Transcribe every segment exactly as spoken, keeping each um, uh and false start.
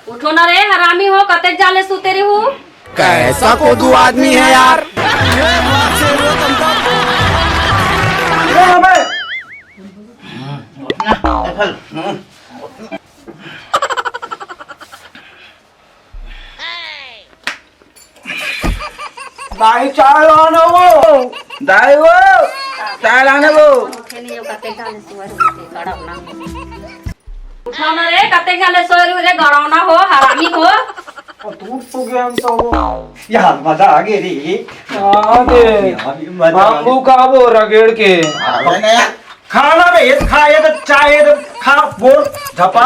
उठो ना रे हरामी हो, कतेक जाले सुते रहू। कैसा कोदू आदमी है यार। दाई, चाय लाना वो। दाई वो, चाय लाना वो। उठे नहीं हो, कते गाने सुअर होते, कड़क ना। उठो ना रे, कते गाने सुअर रे, गड़ौना हो, हरामी हो। और तू सो गया हम तो वो। यार, मजा आ गया रे। हाँ रे। यार, मजा आ गया। बाम्बू का वो रगेड़ के। अबे ना यार। खाना में ये खा, ये तो चाय, ये तो खा, बोल, झपा।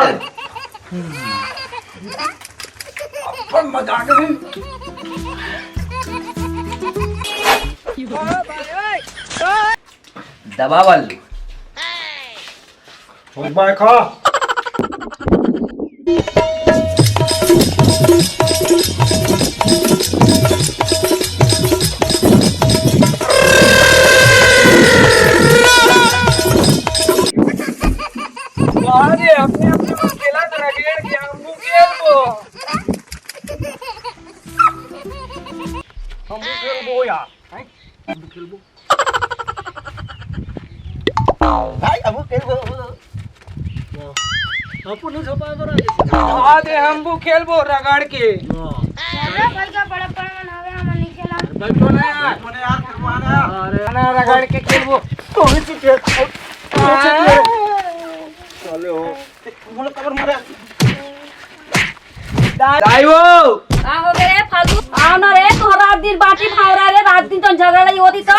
अपन मजाक में। दबा वालू। हो बाय खा। अरे, अपने अपने को खेला करा, गेड़ के हम को खेल वो। हम को खेल वो यार। हैं? हम को खेल वो। भाई, हम को खेल वो। अपन नहीं छपा तो रहा। आ दे, हम वो खेल वो रगड़ के। अरे भाई, का बड़ा बड़ा मन हवे, हम नहीं खेला। बैठो ना यार। बैठो ना यार, खेलवा ना। अरे ना, रगड़ के खेल वो। तो ही चुप है। चले हो। दाई वो। का हो गे रे फालतू? आओ ना रे, तोहर रात दिन बाटी भावरा रे, रात दिन तो झगड़ा ही होती तो।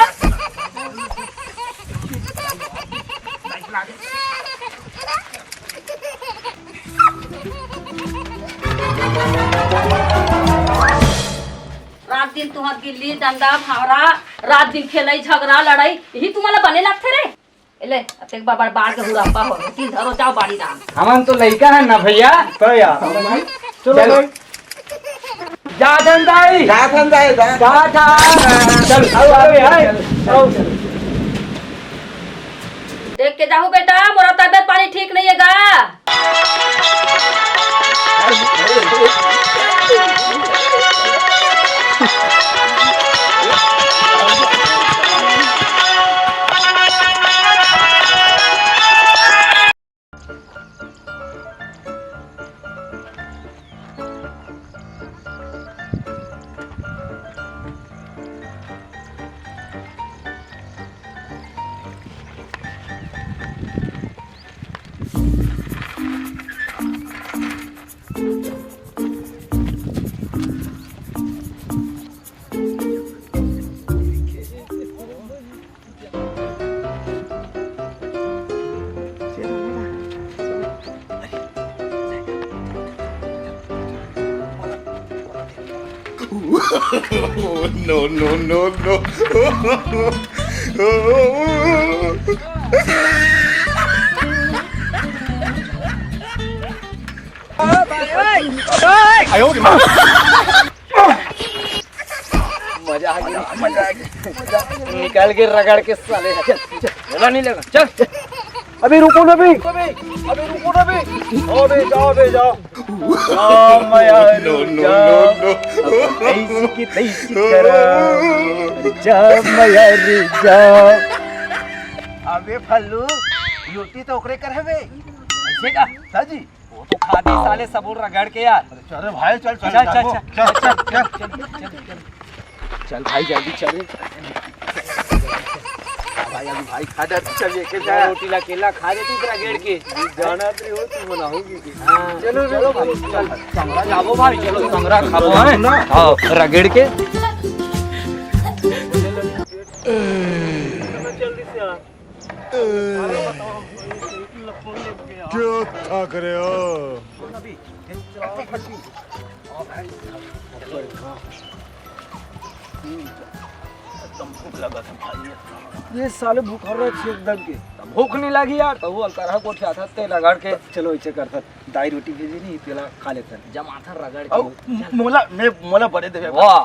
रात दिन तुहर गिल्ली डंडा भावरा, रात दिन खेलई झगड़ा लड़ाई, यही तुम्हाला बने लगथे रे। एले, अतेक बाबा बाढ़ के हुरापा हो, तीन धरो जाओ बाड़ी राम। हमन तो लइका हन ना भैया। तो यार, चलो चल। भाई। जा धन दाई। जा धन दाई, जा। जा, जा। चल, आओ, आओ, आओ, आओ। देख के जाहू बेटा, मोरा तबियत पानी ठीक नहीं है गा। No, no, no, no. मजा आ गया, मजा आ गया। निकाल के रगड़ के साले। चल, चल, बोला नहीं लगा। चल, चल। अभी रुको ना बे। अभी, अभी रुको ना बे। अबे जाओ, अबे जाओ। जा मया रे जा। ऐसी की तैसी करा। जा मया रे जा। अबे फल्लू, यूटी तो ओकरे कर हवे। ऐसे का? हाँ जी। वो तो खा दी साले सबुर रगड़ के यार। अरे चल रे भाई, चल, चल, चल, चल, चल, चल। चल, चल, चल। चल भाई, जल्दी चल रे। भाई, अभी भाई खा डर, चल, एक एक वो जा। रोटी ला केला खा देती तेरा गेड़ के। जाना तो हो, तू बनाओगी कि? हाँ, चलो, चलो भाई, चल। संगरा जाबो भाई, चलो, संगरा खाबो, हैं? ना। हाँ, रगड़ के। जल्दी से आ। क्या था करे हो? ये साले भूख रहा छे एकदम के। भूख नहीं लगी यार, तो वो अलकरहा कोठे आता ते रगड़ के। चलो, इसे करथन, दाई रोटी भेजी नहीं, तेला खा लेथन। जमाथन रगड़ के। अउ मोला, मैं, मोला बड़े देवे। वाह,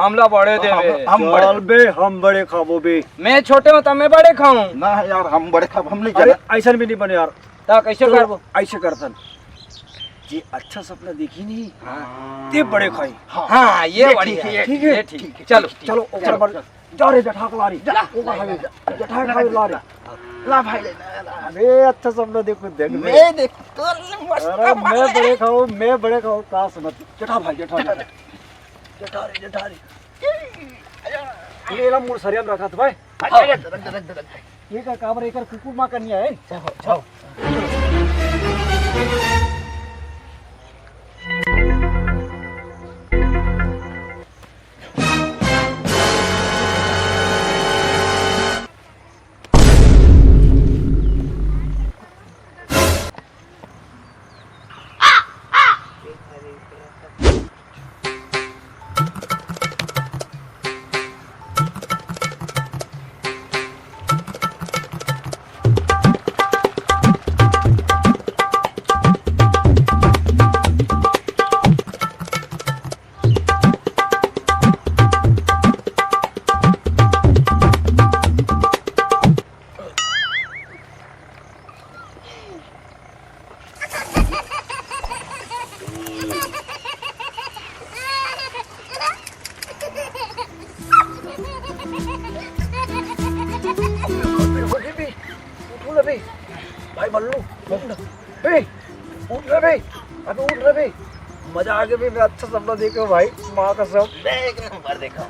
हमला बड़े देवे। हम, हम बड़े। चल बे, हम बड़े खाबो बे। मैं छोटे हूँ, तब मैं बड़े खाऊं। ना यार, हम बड़े खाब, हम नहीं अरे, जाना। ऐसा भी नहीं बने यार। ता कैसे तो करबो? ऐसे करथन, जे अच्छा सपना देखही नहीं, हाँ। ते बड़े खाही। हाँ, ये ये बढ़िया ठीक है, है, ठीक है, ये ठीक है। चलो, चलो, ओकर चलो, बर चलो। जा रे, जठा के ला रे। जा, ओकर ला, खावे, ला, जठा के ला, खावे ला रे। ला भाई, ले, ला, ला। अबे, अच्छा सपना देखो, देख बे। मैं देख, तो मस्त अरे, मैं बड़े खाऊं, मैं बड़े खाऊं, का समझ? जठा भाई, जठा, जठा। जठा रे, जठा रे। ये ला मोर सरिया में रखा था भाई। अच्छा, रख दे, रख दे, रख दे, रख दे। ये का काबर एकर कुकुर माँ कनिया है? जाओ, जाओ। उठो ना बे, भाई बल्लू, उठ ना। बे, उठ ना बे, अबे उठ ना बे। मजा आ गया बे, मैं अच्छा सपना देखा भाई, माँ कसम। मैं एक नंबर देखा।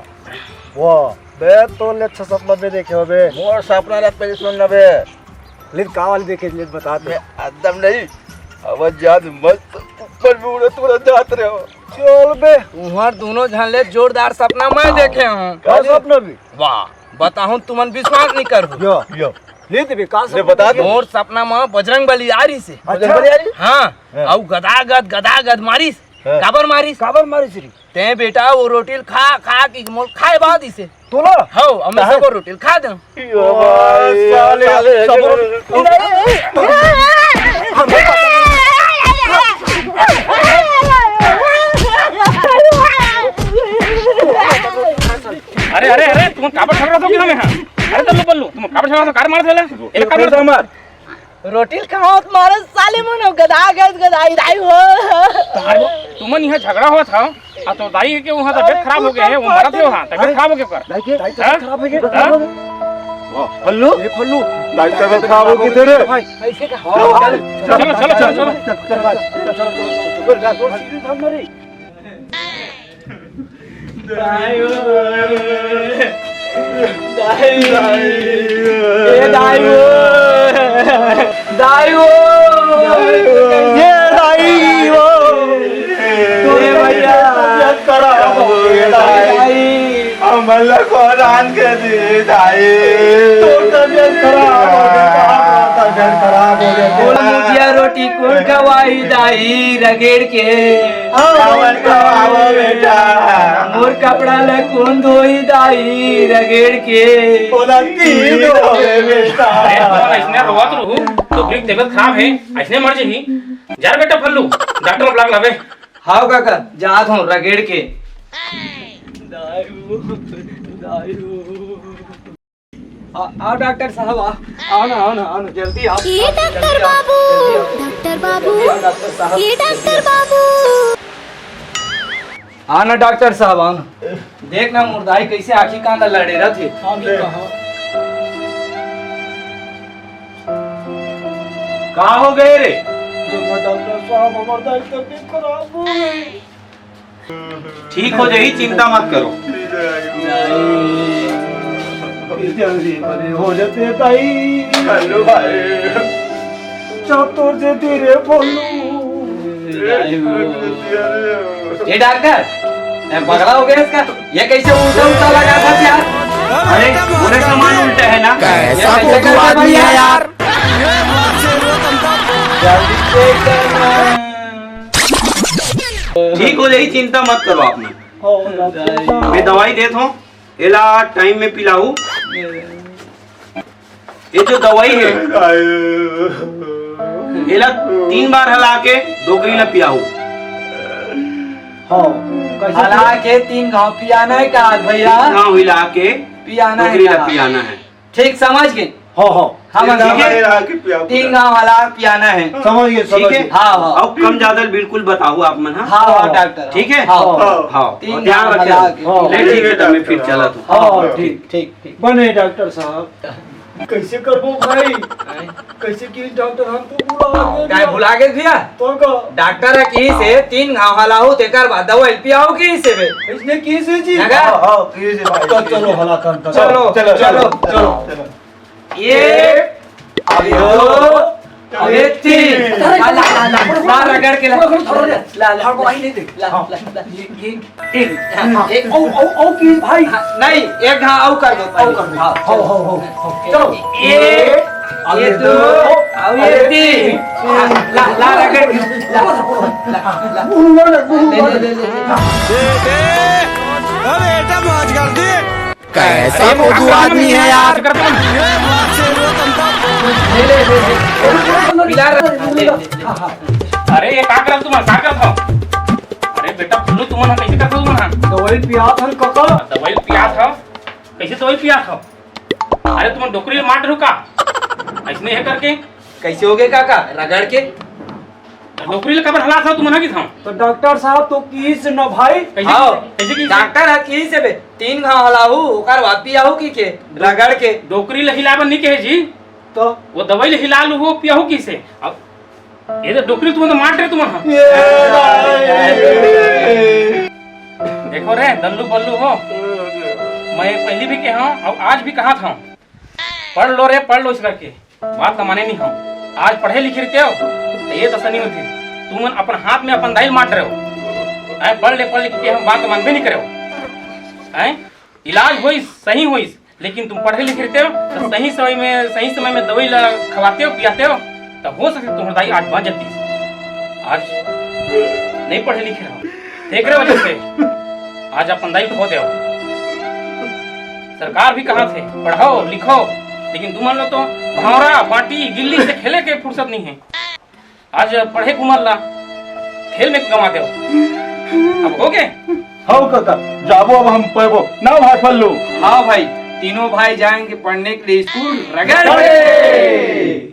वाह, मैं तो ले अच्छा सपना बे देखे हो बे। मोर सपना ला पहले सुन ना बे। ले का वाली देखे, ले बता दे। मैं एकदम नहीं, अब जात मस्त ऊपर में उड़त उड़त जात रहे हो। चल बे। तुम्हार दोनों झन ले जोरदार सपना मैं देखे हूँ। का सपना बे? वाह, बताहूँ तुमन विश्वास नहीं करहू। यो, यो। ले दे बे, का ले सपना बता दे। मोर सपना में बजरंग बली आ रही से। अच्छा। बजरंग बली आ रही? हाँ, हाँ। अउ गदागद, गदागद मारिस। हाँ। काबर मारिस? काबर मारिस रे? ते बेटा वो रोटी ल खा, खा के मोल खाए बाद इसे। तोला? हौ, हमें काहे? सब रोटी ल खा दे। यो भाई, साले, साले, सब साले। अरे, अरे, अरे, तुम काबर झगड़ा हो कि हमें, हाँ? अरे, चलो, बोल लो, तुम काबर झगड़ा हो, कार मार देला? एला कार मार दे। मार। रोटी ल खावत मारे साले मन हो, गदा गद गदाई दाई हो। तार, तुमन यहाँ झगड़ा होत हव, आ तो दाई के वहाँ तबियत खराब हो गया है, वो मरत हो, हाँ, तबियत खराब हो गया कर। दाई के? दाई तबियत हाँ? खराब हो गया? हाँ? वाह, फल्लू? ये फल्लू। दाई तबियत खराब हो गई तेरे। भाई, ऐसे का? चलो, चलो, चलो, चलो। चल, चल, चल, चल, चल, चल, चल, चल, चल, चल, चल, चल, चल, चल, चल, चल, चल, चल, दाई ओ। दाई। दाई। ए दाई ओ। दाई ओ। ए दाई ओ। ए भैया। तबियत खराब हो गई, दाई। दाई। हमला कोन आन के दी, दाई? तोर तबियत खराब हो गई, का तबियत खराब हो गई? बोल मुझिया रोटी कोन खवाई, दाई, रगेड़ के? हमन खवाबो बेटा। मोर कपड़ा ल कोन धोई, दाई, रगेड़ के? ओला तीन धोए बेटा। अरे, तुमन अइसने रोवत रहू, डोकरी के तबियत खराब हे, अइसने मर जही। जा रे बेटा फल्लू, डॉक्टर ल बुला के लाबे। हाव काका, जात हूँ रगेड़ के। दाई ओ, दाई ओ। आ, आओ डॉक्टर साहब, आ, आओ ना, आओ ना, आओ ना, जल्दी आओ। ए डॉक्टर बाबू, डॉक्टर बाबू, ए डॉक्टर साहब, ए डॉक्टर बाबू। आ ना डॉक्टर साहब, आ ना। देख ना मोर दाई कैसे आँखी कांदा लड़े रथे। हाँ, भी कहा। का हो गए रे? देखो डॉक्टर साहब, हमार दाई तबीयत खराब हो गई। ठीक हो जाही, चिंता मत करो। जल्दी बने हो जाते ताई। हेलो भाई। जब तोर जे धीरे बोलू। ए डॉक्टर, ए पगला हो गया इसका? ये कैसे उल्टा उल्टा लगा था यार? अरे, पूरे सामान उल्टा है ना? कैसा ये कैसे बोलू करता आदमी भाई है यार? ठीक हो जाही, चिंता मत करो आप मन। मैं दवाई देत हूँ, एला टाइम में पिलाऊ। ये जो दवाई है, एला तीन बार हला के डोकरी ला पियाऊ। हाँ, कैसे हला के तीन घाव पियाना है का भैया? तीन घाव हिला के पियाना है डोकरी ला का? पियाना है। ठीक समझ गए? हाँ, हाँ। हाँ, ठीक है। तीन गांव वाला पियाना है। समझ गए, समझ गए। हाँ, हाँ। अब कम ज्यादा बिल्कुल बताओ आप मन, हाँ? हाँ, हाँ, डॉक्टर। ठीक है? हाँ। हाँ। हाँ। तीन गांव वाला। हाँ। ठीक है, मैं फिर चला तू। हाँ, ठीक, ठीक, ठीक। बने डॉक्टर साहब। कैसे करबो भाई? कैसे कि डॉक्टर हमको भुला गए? काय भुला गए भैया? तो का? डॉक्टर है कि से तीन घाव हला हो, तेकर बाद दवाई पियाओ कि से बे? इसने की से जी? लगा? हाँ, हाँ, की से भाई। तो चलो हला कर, कर। चलो, चलो, चलो, चलो, चलो। चलो। एक, अब दो, अब ये तीन। ला, ला, ला, ला, ला, रगड़ के ला। ला, ला, ला, ला, ला, ला। ये, ये, ए, हाँ, ए, ओ, ओ, ओ, की भाई। हाँ, नहीं, एक घा, औ कर दो, औ कर दो। हाँ, हो, हो, हो, हो। चलो। एक, अब ये ये दो, दो, अब ये ये तीन। तीन। हाँ, ला, ला, रगड़ के, ला, ला, ला। ले, ले, ले, ले, ले। बेटे, ओ बेटा, मौज कर दी। कैसा बुद्धू आदमी है यार। ले, ले, ले, ले। पिला रहा। ले, ले, ले। अरे, ये का करत तुमन, का करत हो? अरे बेटा, बोलो तुमन, कैसे करत हो तुमन? दवाई पियात हन काका। दवाई पियात हो? कैसे दवाई पियात हो? अरे, तुमन डोकरी ले मार डरो का? ऐसने हे करके? कैसे हो गए काका? रगड़ के? डोकरी ले काबर हलात हो तुमन, हा किथाओ? तो डॉक्टर साहब तो किस न भाई। कैसे हाँ, किस? कैसे किस? डॉक्टर है किस बे? तीन घाव हलाहू, ओकर बाद पियाहू की के? रगड़ के। डोकरी ले हिलाबन नहीं कहे जी। तो? वो दवाई ले हिला लू हो, पियाहू किसे? अब ये तो डोकरी तुमन तो मार रहे तुमन, हाँ। देखो रे, दल्लू बल्लू हो, मैं पहली भी कहा हूँ और आज भी कहा था, पढ़ लो रे, पढ़ लो इस करके। बात ला माने नहीं हो। आज पढ़े लिखे रहते हो, तो ये दशा नहीं होती। तुमन अपन हाथ में अपन दाई ल मार रहे हो। हैं, पढ़ ले, पढ़ ले, कि हम बात ला मानबे नहीं करे हो। हैं, इलाज होइस, सही होइस, लेकिन तुम पढ़े लिखे रहते हो, तो सही समय में, सही समय में दवाई ला खवाते हो, पियाते हो, तो हो सकता तुम्हारी दाई आज बाँच जाती। आज नहीं पढ़े लिखे हो, तेकरे वजह से आज अपन दाई खो देव। सरकार भी कहा थे, पढ़ाओ, लिखो, लेकिन तुमन ला तो भौंरा, बांटी, गिल्ली से खेले के फुर्सत नहीं है। आज पढ़े के उमर ला खेल में गंवा देव। अब हो गए? हाँ काका, जाबो अब हम पढ़बो। ना भाई पल्लू। हाँ भाई, तीनों भाई जाएंगे पढ़ने के लिए स्कूल रगड़ के।